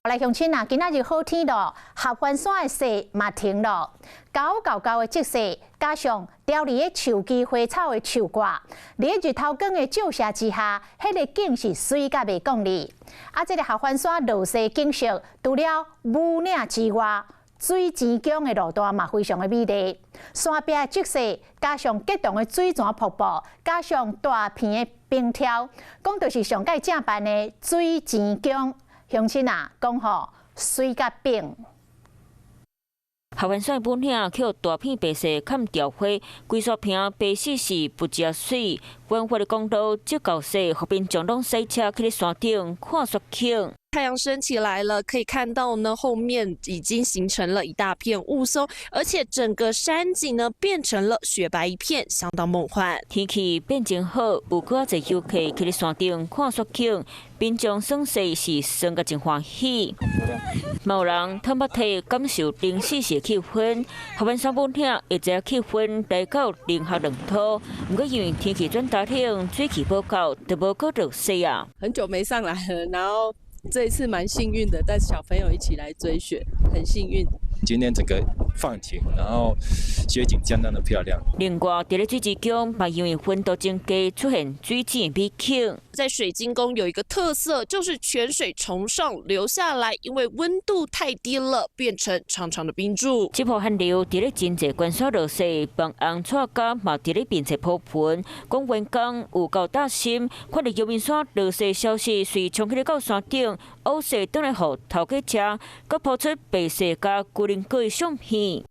來鄉親啊，今仔日好天咯，合歡山的雪嘛停咯，厚厚的積雪，加上凋零的樹枝花草的樹冠，佇日頭光的照射之下，彼個景是媠甲袂講哩。啊，這個合歡山落雪景色，除了武嶺之外，水泉宮的路段嘛非常的美麗。山壁的積雪，加上激盪的水泉瀑布，加上大片的冰柱，講就是上蓋正版的水泉宮。鄉親啊，講吼媠甲冰。合歡山武嶺予大片白雪崁掉花，規山坪白絲絲不食媠。緩緩的公路，這厚雪，予民眾攏駛車去咧山頂看雪景。太陽升起來了，可以看到呢，後面已經形成了一大片霧凇，而且整個山景呢變成了雪白一片，相當夢幻。天氣變真好，有閣較濟遊客去咧山頂看雪景，民眾耍勢是耍甲真歡喜。嘛有人淌目涕感受零四時的氣氛，合歡山武嶺會知氣氛來到零下2度，毋過因為天氣轉大冷，水氣無夠，就無閣落雪啊。很久沒上來了，然後這一次蠻幸運的，帶小朋友一起來追雪，很幸運。今天整個放晴，然後雪景相當的漂亮。另外，佇咧水池宮，嘛因為溫度增加，出現水井美景。在水晶宮有一個特色，就是泉水從上流下來，因為溫度太低了，變成長長的冰柱。這波寒流佇咧真濟關山落雪，放紅蔡家嘛佇咧變成鋪盆。講員工有夠擔心，看著陽明山落雪消息，隨衝起來到山頂，烏雪轉來予頭家食，閣拋出白雪佮龜苓膏的相片。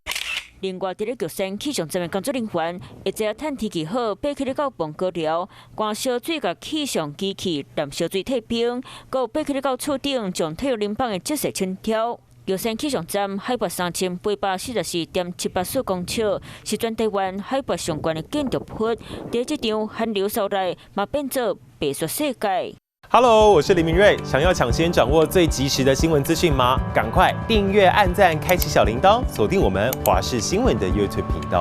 另外，佇咧玉山氣象站的工作人員，會知影趁天氣好，爬起來到望高寮，關燒水共氣象機器淋燒水退冰，閣有爬起來到厝頂，將太陽能板的積雪清掉。玉山氣象站海拔3844.784公尺，是全台灣海拔上懸的建築物。佇這場寒流掃來，嘛變做白雪世界。 Hello，我是林明瑞。想要搶先掌握最及時的新聞資訊嗎？趕快訂閱、按讚、開啟小鈴鐺，鎖定我們華視新聞的 YouTube 頻道。